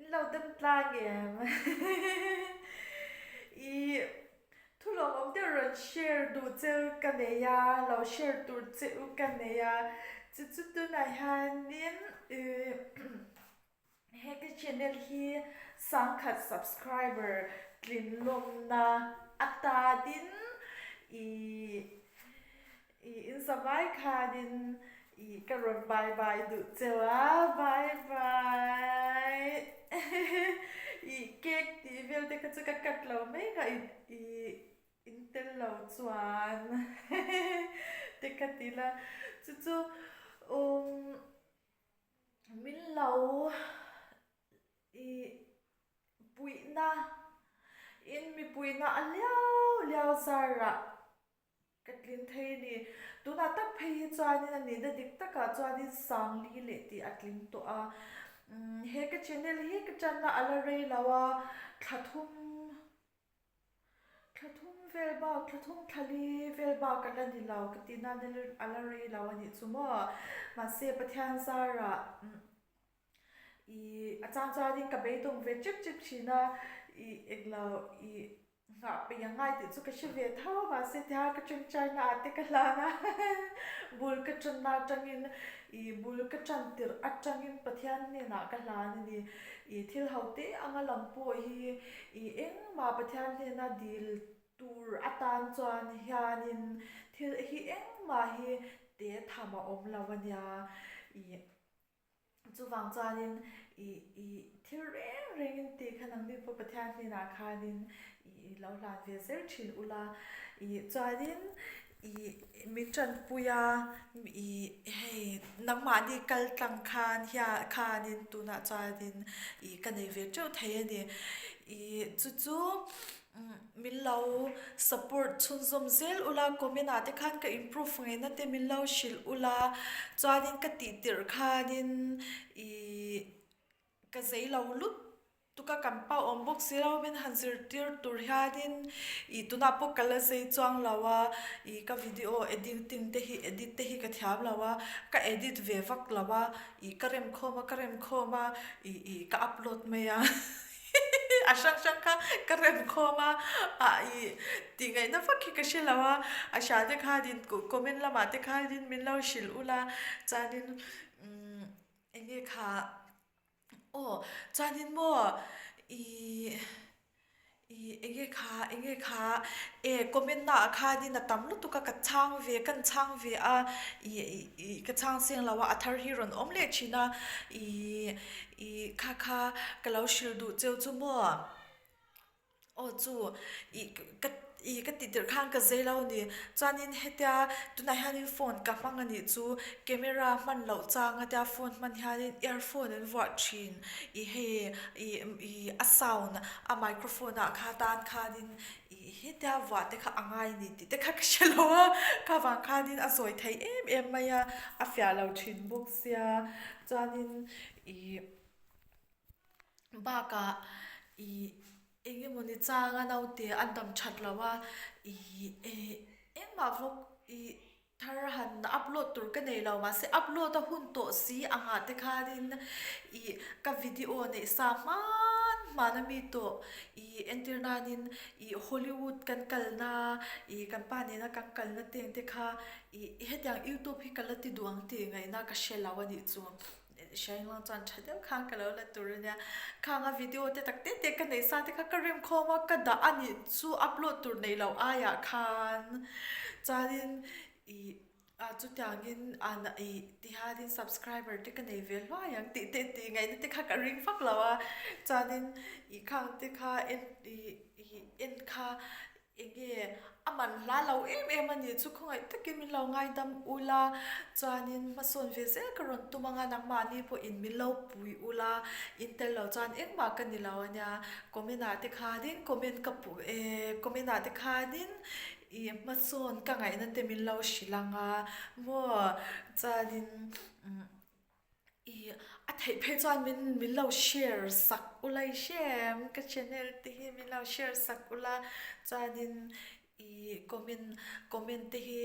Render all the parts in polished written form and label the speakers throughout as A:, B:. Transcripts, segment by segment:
A: In lo dam tlang em? I thu lawmawm deuh rawn share duh che u ka nei a, lo share tur che u ka nei a, chu chu tunah hianin he ka channel hi sangkhat subscriber tlin lawmna atanin i I in zavai khanin i ka rawn bye bye duh cheu a, bye bye I cake tih vel te kha chu ka cut lo mai kha i i in tel lo chuan te kha ti la chu chu umm min lo i puihna in mipuihna a liau liau zarah. Ka tlin thei a ni. Tunah tak phei hi chuanin a nihna dik takah chuanin Sangli leh tih a tling tawh a. He ka channel hi ka tanna a la rei lo a, thla thum thla thum vel bak thla thum thla li vel bak a la ni lo ka tih nan a la rei lo a nih chu maw. Mahse Pathian zarah i a chang chuanin ka beidawng ve chep chep thin a, i englo i Nghah peih a ngai tih chu ka hre ve tho a, mahse tiha ka tawngtaina ah te ka hlan a, bul ka tanna atangin ih bul ka tan tirh atangin Pathian hnenah ka hlan a ni. Ih thil ho te anga lang pawh hi ih engmah Pathian hnena dil tur atan chuan hianin thil hi engmah hi te tham a awm lo a nia. Ih. Chuvang chuanin i i thil reng rengin tih kha nangni pawh Pathian hnenah khanin i i lo hlan ve zel thin ula. I chuanin i min tanpui a, i hei nangmahni kal tlang khan hian khanin tunah chuanin i ka nei ve teuh thei a ni. I chu chu. Min lo support chhunzawm zel ula, comment ah te khan ka improve ngaihna te min lo hrilh ula, chuanin ka tih tirh khanin ih ka zei lo lut tuk a, kan pa awm bawk si lo min han zirtir tur hianin ih tunah pawh ka la zei chuang lo a, ih ka video editing te hi edit te hi ka thiam lo a, ka edit ve vak lo a, ih ka remkhawm a ka remkhawm a ih ih ka upload mai a. A hrang hrang kha ka rem khawm a, ah ih tih ngaihna vak hi ka hre lo a, a hria te khanin comment lamah te khanin min lo hrilh ula chuanin umm eng nge kha aw chuanin maw ih ih eng nge kha eng nge kha e comment naah khanin a tam lutuk a ka chhang ve kan chhang ve a ih ih ka chhang seng lo a a thar hi rawn awm leh thin a ih Ih, kha kha ka lo hrilh duh cheu chu maw? Aw chu, ih ka ih ka tih tirh khan ka zei lo a ni. Chuanin hetia tunah hianin phone ka hmang a nih chu camera hman loh chang atia phone hman hianin earphone an vuah thin. Ih hei ih ih a sound a microphone ah kha tan khanin ih hetia vuah te kha a ngai a ni tih te kha ka hre lo a, kha vang khanin a zawi thei em em mai a, a fiah lo thin bawk sia. Chuanin ih bakah ih eng emawni changa naute a dam that lo a ih engmah vawk ih thar han upload tur ka nei lo mahse upload a hun tawh si angah te khanin ih ka video neih sa hman hman a mi tawh ih entir nanin ih Hollywood kan kalna ih kan pa nena kan kalna teng te kha Ih, hetiang youtube hi ka la ti duh ang tih ngaihna ka hre lo a nih chu. Hriainglawng chuan tha deuh khan ka lo la tur a nia. Khang a video te tak te te ka neih sa te kha ka rem khawm a, ka dah a nih chu upload tur neih loh aiah khan chuanin ih ah chutiangin ah ih tihianin subscriber te ka nei ve hluai ang tih te tih ngaihna te kha ka ring vak lo a. Chuanin ih khang te kha en ih ih en kha Enge a man hla lo em em a ni chu khawngaih takin min lo ngaidam ula, chuanin hmasawn ve zel ka rawn tum anga nangmahni pawhin min lo pui ula, in tel lo chuan engmah ka ni lo a nia, comment ah te khanin comment ka pu e comment ah te khanin ih hmasawn ka ngaihna te min lo hrilh anga maw chuanin umm. Ih a theih phei chuan min min lo share sak ula i hre em ka channel te hi min lo share sak ula chuanin ih comment comment te hi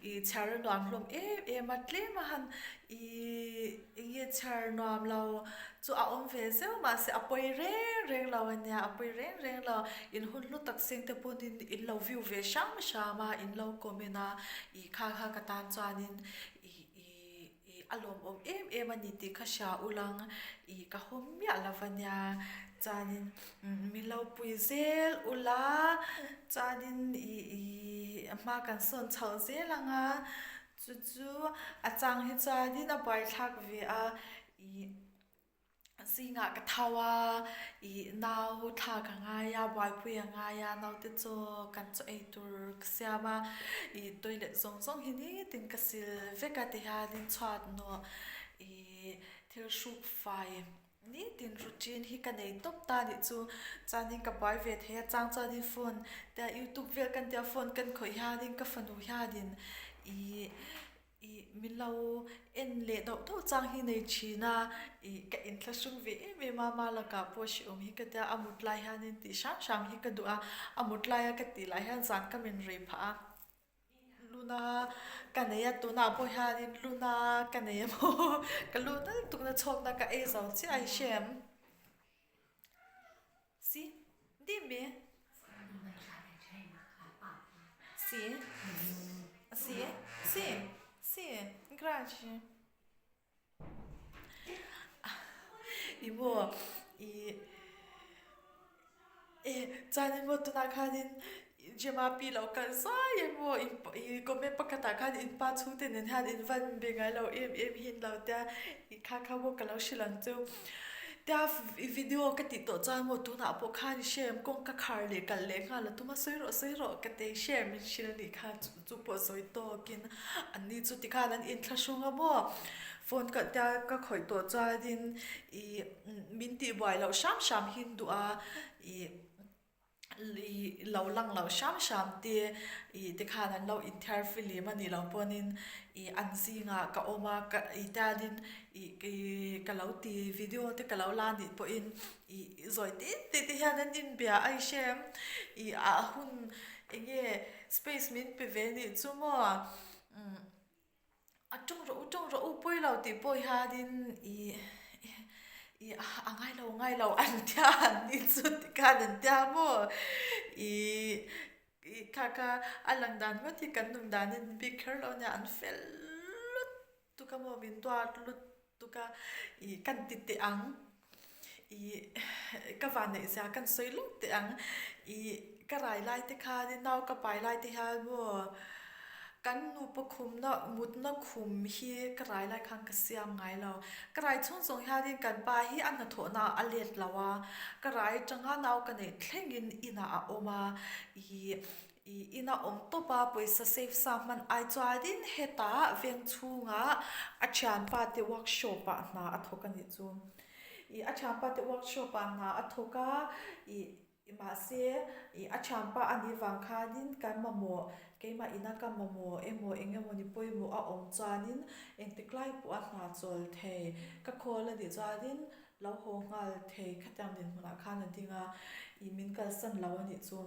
A: ih chhiar a nuam hlawm em em a tlem a han ih eng nge. chhiar nuam lo chu a awm ve zeuh mahse a pawi reng reng lo a nia, a pawi reng reng lo. In hun hlu tak seng te pawhin in lo view ve hram hram a, in lo comment a, ih kha kha ka tan chuanin ih ih ih a lawmawm em em a ni tih kha hria ulang ih ka hawm miah lo va nia. Chuanin min lo pui zel ula, chuanin ih ih hma kan sawn chhoh zel ang a. Chu chu a chang hi chuanin a buaithlak ve a, ih zingah ka tho a, ih nau thla ka ngai a, buaipui a ngai a, naute chaw kan chaw ei tur ka siam a, ih toilet zawng zawng hi nitin ka sil vek a tihianin chhuat nawh ih thil hruk fai. Nitin routine hi ka nei tawp ta nih chu chuanin ka buai ve thei a chang chuanin phone te a youtube vel kan tia phone kan khawih hianin ka fanu hianin ih ih min lo en leh dauh dauh chang hi nei thin a ih ka inthlahrung ve em em a ma lakah pawh hrehawm hi ka tia a mut lai hianin tih hram hram hi ka duh a a mut laia ka tih lah hian zan ka min rei phah a. Luna ka nei a, tunah pawh hianin Luna ka nei a maw? Ka lu nal tukna chhawkna ka ei zo chiah a i hre em? Si, dim i? Si, si, si, si, grazie. I maw i e chuanin maw tunah khanin Gemma pi lo kal zai em maw in i comment pakhatah khan in pa chhungte nen hian in van be ngai lo em em hi an lo tia i kha kha maw ka lo hrilh ang chu tia i video ka tih tawh chuan maw tunah pawh khan i hre em kawng ka khar leh kalh leh nghal a tum a sawi rawh sawi rawh ka ti hre em min hrilh a nih kha. Chu pawh sawi tawkin anni chu tikhan an inthlahrung a maw? Phone ka tia ka khawih tawh chuanin ih min tihbuai loh hram hram hi an duh a, ih ih lo lang loh hram hram te ih tikhan an lo inthiar filim a nih loh pawhin ih an zingah ka awm a ka ih tianin ih ka lo ti video te ka lo la nih pawhin ih zawi tit tit te hian an inbia a i hrem ih a hun eng nge space min pe ve nih chu maw umm a tawng rawh u tawng rawh u pawi lo tih pawh hianin ih ih a ngai lo ngai lo an tia an ni chu tikhan an tia maw ih ih kha kha a lang dan ngawt hi kan nun danin bik kher lo nia an fel lut tuk a maw min duat lut tuk a ih kan ti teh ang ih ka vanneih zia kan sawi lawk teh ang ih ka rai lai te khan nau ka pai lai te hian maw kan nupa khumna mutna khum hi ka rai lai khan ka siam ngai lo ka rai chhung zawng hianin kan pa hi a hnathawhna a let lo a ka rai atanga nau ka neih thlengin inah a awm a ih I ina awm tawp a, pawisa save sa hman ai chuanin hetah veng chhungah a thianpa te workshop ah hna a thawk a nih chu. I a thianpa te workshop ah hna a thawk a, i mahse i a thianpa a nih vang khanin kan mamawh keimah ina ka mamawh emaw eng emaw ni pawimawh a awm chuanin engtik lai pawh a hna chawl thei ka call a nih chuanin lo haw nghal thei khatiang dinhmunah khan a ding a, i min kalsan lo a nih chu.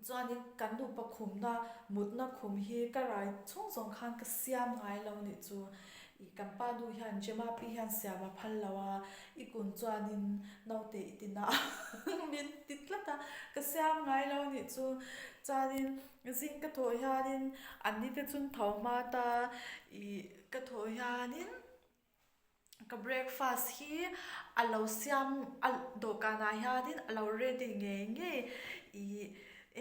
A: Chuanin kan nupa khumna mutna khum hi ka rai chhung zawng khan ka siam ngai lo nih chu. Ih kan pa nu hian Gemma pi hian siam a phal lo a, i kun chuanin naute i ti na min ti tlat a, ka siam ngai lo nih chu. Chuanin zing ka thawh hianin an ni te chun tho hma ta ih ka thawh hianin Ka breakfast hi a lo siam a dawhkanah hianin a lo ready ngei ngei ih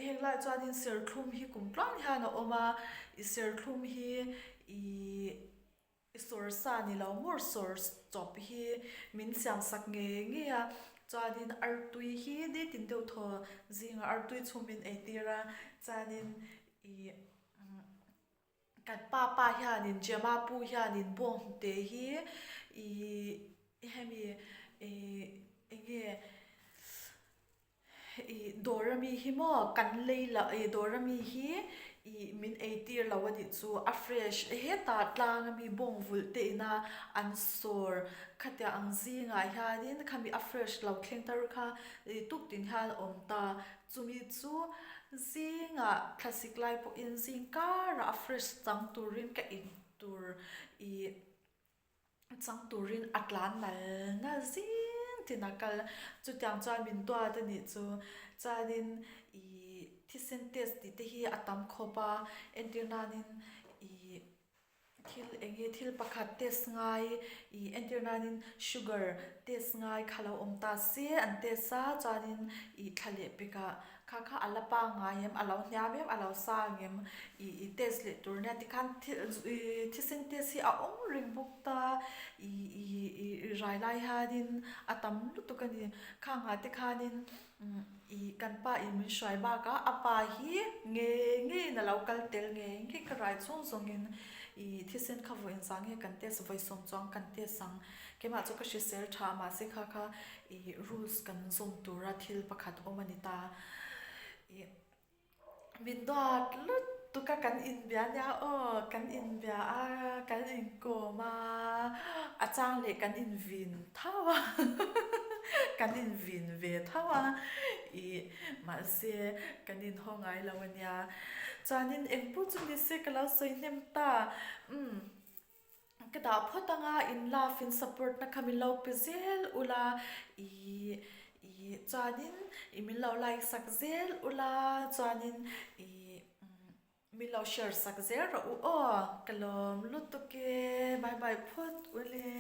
A: heng laiah chuanin serthlum hi kum tluang hian a awm a ih serthlum hi ih sawr sa ni lo maw sawr chawp hi min siam sak ngei ngei a chuanin artui hi nitin deuh thaw zingah artui chhum min ei tir a chuanin ih. Kan pa pa hianin Gemma pu hianin bawnghnute hi ih hemi ih eng nge ih dawr ami hi maw kan lei loh ih dawr ami hi ih min ei tir lo a nih chu a fresh hetah tlang ami bawng vulh te ina an sawr khatiang ang zingah hianin khami a fresh lo thleng tar kha ih tuktin hian a awm ta. Chumi chu zingah thlasik lai pawhin zing karah a fresh chang turin ka in tur ih Chang turin a tlan nal nal zing tin a kal. Chutiang chuan min duat a nih chu. Chuanin ih thisen test tih te hi a tam khawp a, entir nanin ih thil eng nge thil pakhat test ngai ih entir nanin sugar test ngai kha lo awm ta se an test a, chuanin ih thla leh pekah Kha kha a la pangngai em, a lo hniam em, a lo sang em i i test leh tur nia tikhan thil i thisen test hi a awm reng bawk ta i i i rai lai hianin a tam lutuk a ni. Khangah te khanin i kan pa in min hruai bakah a pa hi ngei ngeiin a lo kal tel ngei ngei ka rai chhung zawngin i thisen kha vawiin zah nge kan test vawi sawm chuang kan test ang. Keimah chu ka hrisel tha mahse kha kha Ih rules kan zawm tura thil pakhat awm a ni ta. Ih min duat lutuk a kan inbia nia aw, kan inbia a, kan inkawm a, a chang leh kan invin tho a, kan invin ve tho a, ih mahse kan inhaw ngai lo a nia. Chuanin engpawh chu ni se ka lo sawi hnem ta, umm. Ka dah phawt anga in love in support na kha min lo pe zel ula ih ih chuanin ih min lo like sak zel ula chuanin ih min lo share sak zel rawh u aw ka lawm lutuk e bye bye phawt ule.